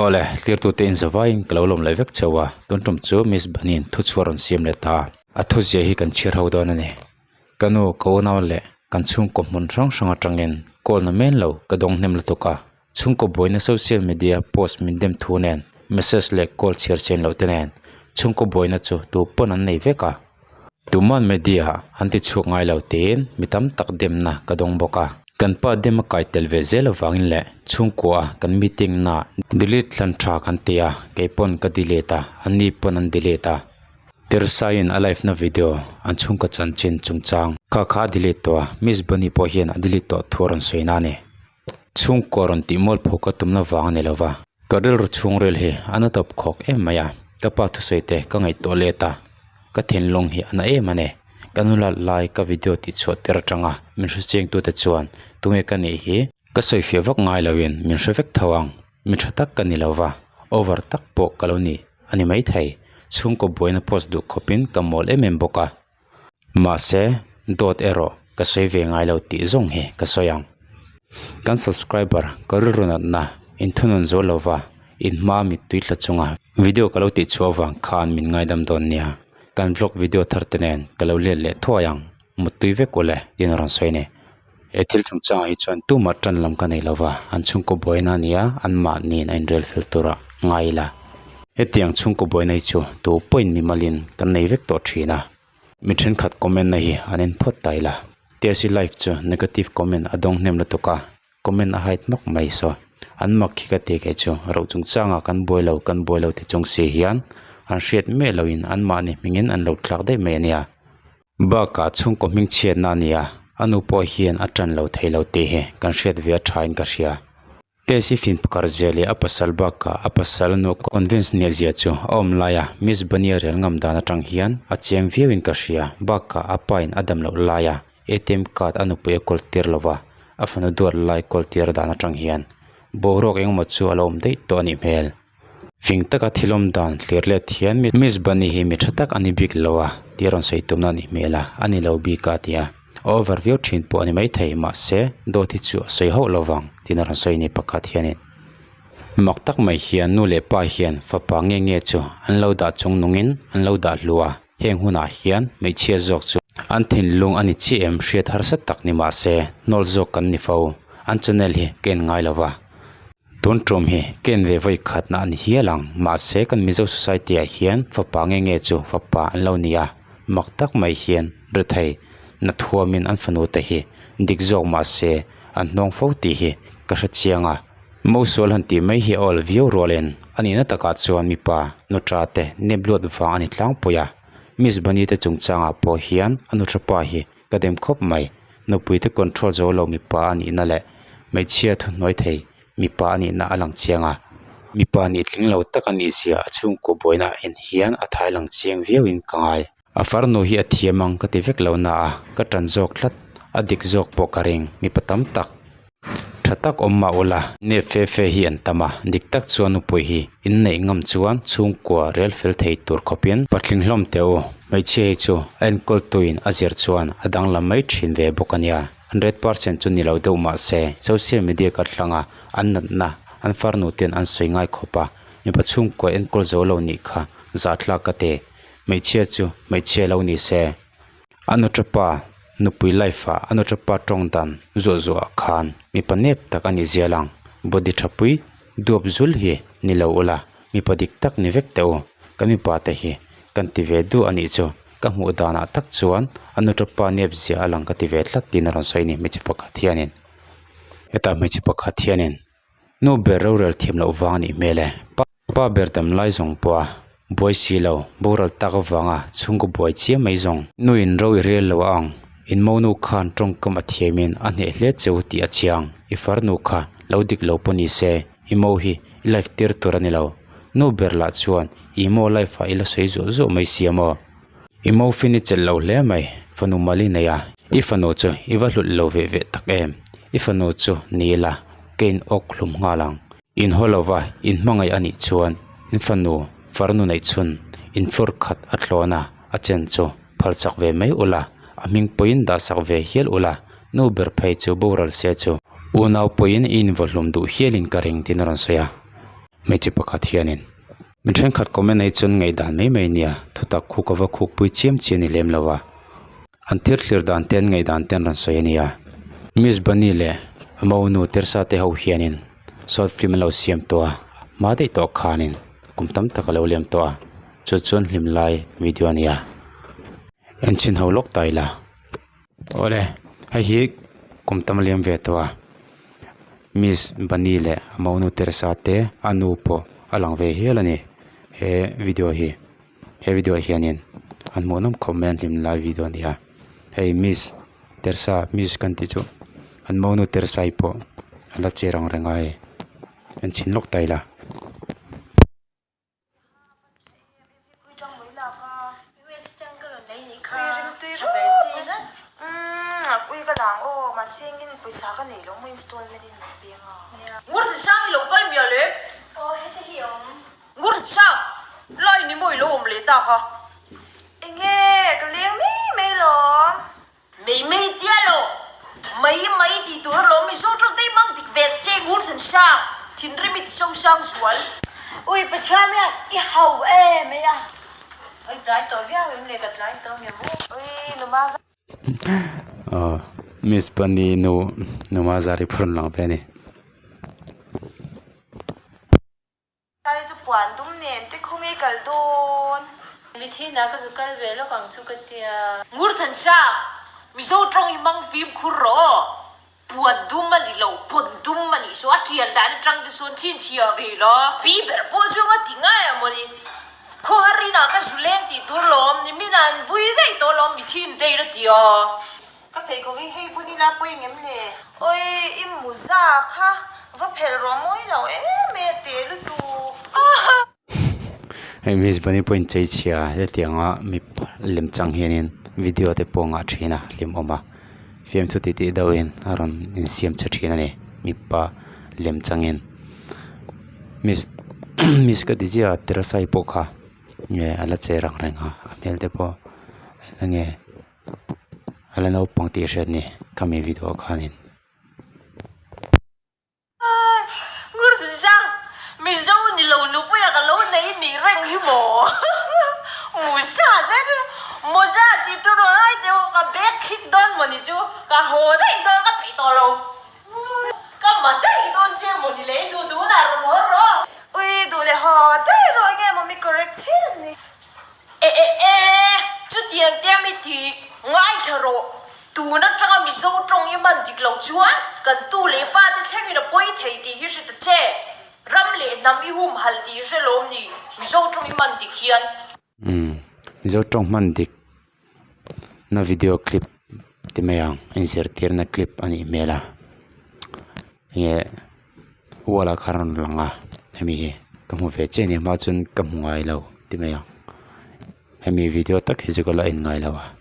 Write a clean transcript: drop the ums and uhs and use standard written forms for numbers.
Awle, tlirtute in zavaiin ka lo lawm leh vek cheu a, tun tum chu Miss Bunny-in thuchhuah rawn siam leh ta a. A thuzia hi kan chhiar ho dawn a ni. Ka nu, ka unau leh kan chhungkaw hmun hrang hrang atangin call na men lo ka dawng hnem lutuk a. Chhungkaw buaina social media post min dem thu nen, message leh call chhiar chen loh te nen chhungkaw buaina chu tu pawn an nei vek a. Tuman media ah an ti chhuak ngai lo tiin mi tam tak demna ka dawng bawk a. Kan pa dem a kai tel ve zel avangin leh chhungkua a kan meeting na delete hlan tha kan ti a, kei pawn ka delete a, an ni pawn an delete a. Tirsaiin a live na video an chhungkaw chanchin chungchang kha kha a delete tawh a, Miss Bunny pawh hian a delete tawh thu a rawn sawi na a ni. Chhungkaw rawn tih mual pho ka tumna vang a ni lo va, ka rilru chhungril hi a na tawp khawk em mai a, ka pa thusawi te ka ngaihtuah let a, ka thinlung hi a na em a ni. Ka nu lat lai ka video tih chhuah tir atanga min hre chiangtute chuan tunge ka nih hi ka sawifiah vak ngai loin min hre vek tho ang, mi tha tak ka ni lo va, over tak pawh ka lo ni a ni maithei, chhungkaw buaina post duh khawpin ka mawl em em bawk a. Mahse, dawt erawh ka sawi ve ngai lo tih zawng hi ka sawi ang. Kan subscriber ka rilru natna inthunun zo lova inhma mittui tla chunga video ka lo tih chhuah avang khan min ngaidam dawn nia. Kan vlog video thar te nen ka lo let leh thuai ang. Muttui vek ule tiin a rawn sawi a ni. He thil chungchangah hi chuan tumah tan lam ka nei lova, an chhungkaw buaina a nia, anmahniin a inrel fel tura ngai ila. Hetiang chhungkaw buaina hi chu tu pawhin mimalin kan nei vek tawh thin a. Mi thenkhat comment na hi an en phawt ta ila. Tesi life chu negative comment a dawng hnem lutuk a, comment a hide hmak mai saw. An mak khi ka ti kei chu ro chungchangah kan buai lo kan buai lo ti chung si hian an hriat miah loin anmahni hmingin an lo thlak daih mai a nia. Bakah chhungkaw hmingchhiatna a ni a, a nu pawh hian a tan lo thei lo tih hi kan hriat ve a thain ka hria. Tess-i fin pakar zia leh a pasal bakah a pasal nu convince nia zia chu a awm laia Miss Bunny a rel ngam dan atang hian a chiang viauin ka hria. Bakah a pa in a dam loh laia ATM card a nupui a kawl tir lova, a fanu duat lai kawl tir dan atang hian boruak engemaw chu a lo awm daih tawh a nih hmel. Fing taka thil awm dan thlir let hian Miss Bunny hi mi tha tak a ni bik lo a tih a rawn sawi tumna a nih hmel a, a ni lo bik a ti a, a over viau thin pawh a ni maithei mahse dawt hi chu a sawi hauh lo vang tiin a rawn sawi a ni pakhat hianin mak tak mai hian nu leh pa hian fapa nge nge chu an lo dah chung nungin an lo dah hlu a heng hunah hian hmeichhia zawk chu an thinlung a ni chiah em hriat harsa tak ni mahse hnawl zawk kan ni fo an channel hi ka en ngai lo va. Tun tum hi ken ve vawi khatna a ni hial ang. Mahse kan Mizo society ah hian fapa nge nge chu fapa an lo ni a, mak tak mai hian rethei na thuamin an fanu te hi dik zawk mahse an hnawng fo tih hi ka hre chiang a. Mosual han tih mai hi a awl viau rualin a nihna takah chuan mipa nutra te nep luat vang a ni tlangpui a. Miss Bunny te chungchangah pawh hian a nutra pa hi ka dem khawp mai. Nupui te control zo lo mipa a nihna leh hmeichhia thuhnuai thei mipa a nihna a lang chiang a. Mipa nih tling lo tak a nih zia a chhungkaw buaina ah en hian a thai lang chiang viau in ka ngai. A farnu hi a thiam ang ka ti vek lo na a, ka tan zawk tlat, a dik zawk pawh ka ring, mipa tam tak. Tha tak awm mah ula, nep fe fe hi an tam a, dik tak chuan nupui hi inneih ngam chuan chhungkua rel fel thei tur khawpin patling hlawm teh u, hmeichhia hi chu a enkawl tuin a zir chuan a danglam mai thin ve bawk a nia, 100% chu ni lo deuh mah se social media kal hlanga an natna an farnu ten an sawi ngai khawp a, mipa chhungkua enkawl zo lo nih kha zahthlak ka ti, hmeichhia chu hmeichhia lo ni se. A nuṭapa nupui life ah a nuṭapa tawng dan zuah zuah ah khan mipa nep tak a ni zial ang body tha pui duap zul hi ni lo ula mipa dik tak ni vek teh u kan mipa te hi kan ti ve duh a nih chu ka hmuh danah tak chuan a nuṭapa nep zia a lang ka ti ve tlat tiin a rawn sawi a ni hmeichhe pakhat hianin hetah hmeichhe pakhat hianin Nu ber rorel thiam loh vang a nih hmel e. Pa ber dam lai zawng pawh a buai si lo, boral tak avanga chhungkaw buai chiam mai zawng. Nu in ro i rel lo a ang, in monu khan tawngkam a thiamin a hneh hle cheu tih a chiang. I farnu kha lo dik lo pawh ni se, i mo hi i life tir tur a ni lo. Nu ber lah chuan i mo life ah i la sawi zuah zuah mai sia maw? I mo fin i chelh lo hle mai, fanu mal i nei a, i fanu chu i va hlut lo veh veh tak em? I fanu chu ni ila ka in awk hlum nghal ang. In haw lova in hmangaih a nih chuan in fanu farnu neih chhun in fur khat a tlawn a, a chen chu phal chak ve mai ula, a hming pawhin dah sak ve hial ula, nu ber phei chu boral se chu unau pawhin i invaw hlum duh hialin ka ring tiin a rawn sawi a. Hmeichhe pakhat hianin mi thenkhat comment hi chuan ngaihdan mai mai a nia thutak khuk ava khuk pui chiam chi a ni lem lo a an thil thlir dan te an ngaihdan te an rawn sawi a nia Miss Bunny leh a monu Teresa te ho hianin short film an lo siam tawh a hma daih tawh khanin kum tam tak a lo liam tawh a chu chuan hlim lai video a nia en chhin ho lawk ta ila. Awle hei hi kum tam a liam ve tawh a miss bunny leh a monu teresa te a nu pawh a lang ve hial a ni he video hi he video ah hianin an hmuh nawm khawp mai a an hlim lai video a ni a hei miss teresa miss kan tih chu an monu teresa i pawh a la che rang reng a hei en chhin lawk ta ila. Mei mei tia lo, mai mai ti tur alawm Mizo tawng te mang dik ve che ngur than sang, thinrim i ti so sang zual. Ui Pathian hian i hau em mai a. Ui tlai tawh viau em le ka tlai tawh mi maw. Ui numa za. Aw Miss Bunny nu numa zari phurun lang ve a ni. Kari chu puan dum nen te khawnge kal dawn. Mithinah ka zu kal ve lawk ang chu ka tia. Ngurthansa, Mizo tawng hi hmang fimkhur rawh aw. Puan dum a ni lo, pawn dum a nih saw a tial dan atang te sawn chhinchhiah ve la. Pi ber pawh chu nga ti ngai a mawni. Khawhar inah ka zu leng tih tur lawm, nimin an vui daih tawh lawm mithin te in a ti a. Ka pheikhawk hi hei bun ila pawi ngem le? Oi, i muza kha va phelh rawh mawi lo em e te lutuk. Hei Miss Bunny pawhin chei chhia hetianga mipa lem chang hianin video te pawh a ngah thin a hlim awm a fiamthu tih tih deuhin a rawn insiam chhe thin a ni mipa lem changin Miss Miss ka ti chiah a Teresa-i pawh kha nge a la che rang reng a a hmel te pawh enge. A la naupang tih hriat ni khami video ah khanin. Ngurzinzang, Mizo ni lo nupuia ka lo nei nih reng hi maw? Musa te Moza tih tur a ngai teh ka bag khik dawn maw ni chu ka haw daih dawn ka peih tawh lo. Ka ma daih dawn che maw ni le i duh duh hunah rawn haw rawh. Ui duh leh haw daih rawh enge maw mi correct chian ni. E e e, chutiang te mi ti ngaithla rawh. Tun atanga Mizo tawng i hman dik lo chuan kan tu leh fate thlengin a pawi thei tih hi hre ta che. Ram leh hnam i humhalh tih hre lawm ni Mizo tawng i hman dik hian. Umm, Mizo tawng hman dik na video clip ti mai ang, inzirtirna clip a nih hmel a. Enge wall ah khan a rawn lang a hemi hi ka hmu ve chiah a ni hma chuan ka hmu ngai lo ti mai ang hemi video tak hi chu ka la en ngai lo a.